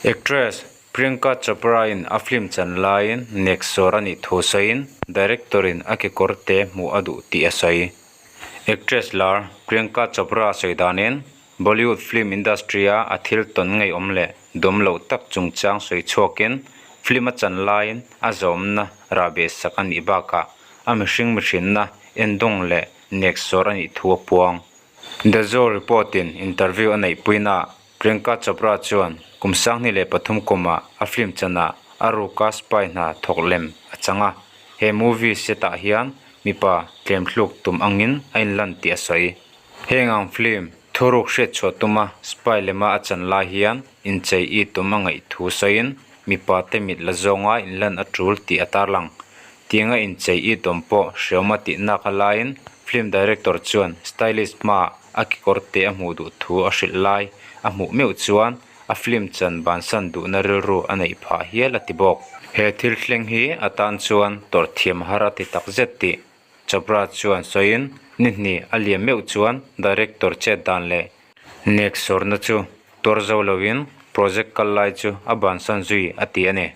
Actress Priyanka Chopra-in a film chan laiin nek sawr a nih thu sawiin director-in a kekawr te hmuh a duh tih a sawi. Actress lar Priyanka Chopra sawi danin Bollywood film industry-a a thil tawn ngeiawm leh dawm loh tak chungchang sawi chhuakin film a chan laiin a zawmna rahbeh sak a nih bakah a mihring mihrinna endawng leh nek sawr a nih thu a puang. The Zo Report-in interview a neihpuinaah Priyanka Chopra chuan kum 2003 kumah a film chanah a ruka spy hna thawk lem a chang a, he movie set-ah hian mipa tlemthluk tum angin a inlan tih a sawi. Heng ang film thuruk hriatchhuah tuma spy lema a chan lai hian inchei i tum a ngaih thu sawiin mipa te mit la zawnga inlan a tul tih a tarlang. Tianga inchei i tum pawh hreawm a tih nak a laiin film director chuan stylist hmaah a kekawr te a hmuh duh thu a hrilh lai a hmuh meuh chuan a film chan bansan duhna rilru a neih phah hial a ti bawk. He thil thleng hi atan chuan tawrh thiam har a ti takzet tih Chopra chuan sawiin ni hnih a liam meuh chuan director chet dan leh nek sawrna chu tuar zo loin project kal lai chu a bansan zui a ti a ni.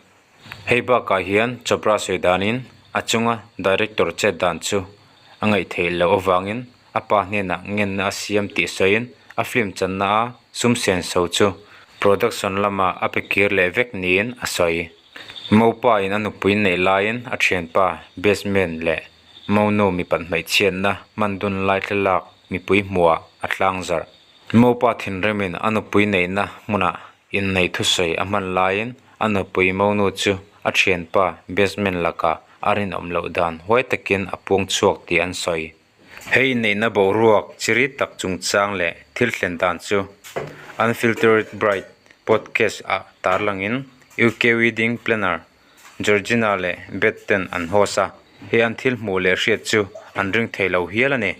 Hei bakah hian Chopra sawi danin a chunga director chet dan chu a ngaih theih loh avangin a pa hnenah ngenna a siam tih sawiin a film channa a sum sen so chu production lamah a pe kir leh vek niin a sawi. Mopa in a nupui neih laiin a thianpa Basement leh Monu mipat hmeichhiatna hman dun lai thlalak mipui hmuhah a tlang zarh. Mopa thinrimin a nupui neihna hmunah inneih thusawi a hman laiin a nupui Monu chu a thianpa Basement lakah a rinawm loh dan huai takin a puang chhuak tih an sawi. Hei inneihna boruak chi ri tak chungchang leh thil thlen dan chu Unfiltered Bride podcast ah tarlangin UK wedding planner Georgina leh Beth ten an host a, hei an thil hmuh leh hriat chu an ring thei lo hial a ni.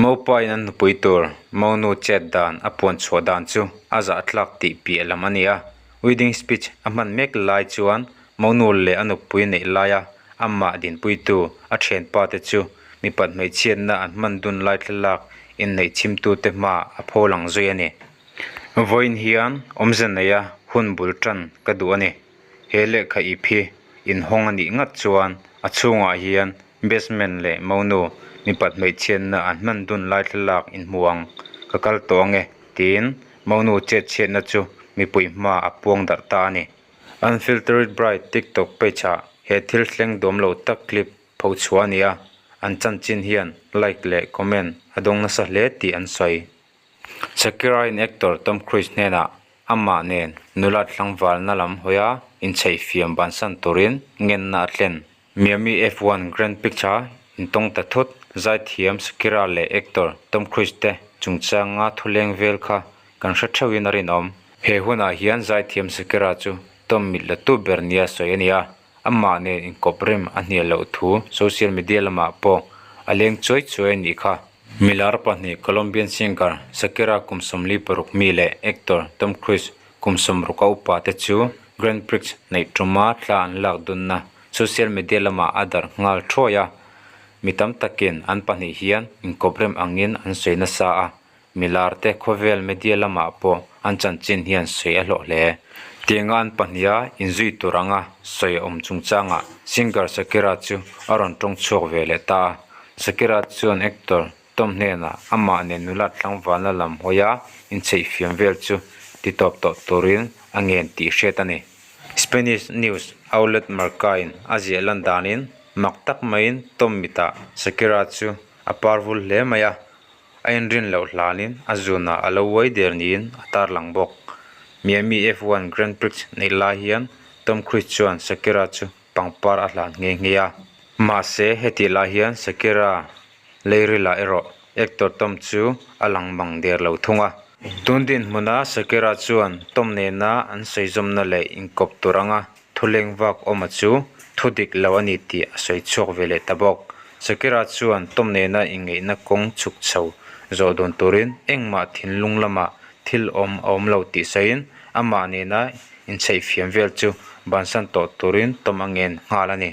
Mopa in an nupui tur Monu chet dan a puan chhuah dan chu a zahtlak tih piah lam a ni a, wedding speech a hman mek lai chuan Monu leh a nupui neih laia amah dinpuitu a thianpa te chu mipat hmeichhiatna an hman dun lai thlalak inneih chhimtute hmaah a pho lang zui a ni. Vawiin hian awmze neia hun bul tan ka duh a ni. He lehkha ip hi inhawng a nih ngat chuan a chhungah hian basement leh monu mipat hmeichhiatna an hman dun lai thlalak inhmu ang ka kal tawh ange tiin monu chetchhiatna chu mipui hmaah a puang darh ta a ni. Unfiltered Bride TikTok page ah he thil thleng dawm lo tak clip pho chhuah a ni a, an chanchin hian like leh comment a dawng nasa hle tih an sawi. Shakira in actor Tom Cruise hnenah amah nen nula tlangvalna lam hawia inchheihfiam bansan turin ngenna a thlen. Miami F1 Grand Prix a intawng ta thut, zaithiam Shakira leh actor Tom Cruise te chungchanga thuleng vel kha kan hre theuhin a rinawm. He hunah hian zaithiam Shakira chu Tom mit la tu ber nia sawi a ni a, amah nen inkawp rem a hnial loh thu social media lamah pawh a leng chuai chuai a nih kha. Milar pahnih Colombian singer Shakira kum 46 mi leh actor Tom Cruise kum 60 a upa te chu Grand Prix neih tuma thla an lak dunna social media lamah a darh nghal thuai a, mi tam takin an pahnih hian inkawp rem angin an sawi nasa a, Milar te khawvel media lamah pawh an chanchin hian sawi a hlawh hle. Tianga an pahniha inzui tur anga sawi a awm chungchangah singer Shakira chu a rawn tawng chhuak ve leh ta a. Shakira chuan actor Tom hnenah amah nen nula tlangvalna lam hawia inchheihfiam vel chu ti tawp tawh turin a ngen tih hriat a ni. Spanish news outlet Marca-in a ziah lan danin mak tak maiin Tom mitah Shakira chu a parvul hle mai a. A inrin loh hlanin a zunah a lo uai der niin a tarlang bawk. Miami F1 Grand Prix neih lai hian Tom Cruise chuan Shakira chu pangpar a hlan nghe nghe a. Mahse, hetih lai hian Shakira leirilah erawh actor Tom chu a lang mang der lo thung a. Tun dinhmuna Shakira chuan Tom nena an sawi zawmna leh inkawp tur anga Thuleng vak awma chu thu dik lo a ni tih a sawi chhuak ve leh ta bawk. Shakira chuan Tom nena ingeihna kawng chhuk chho zawh dawn turin engmah thinlung lamah thil awm a awm lo tih sawiin amah nena inchheihfiam vel chu bansan tawh turin Tom a ngen nghal a ni.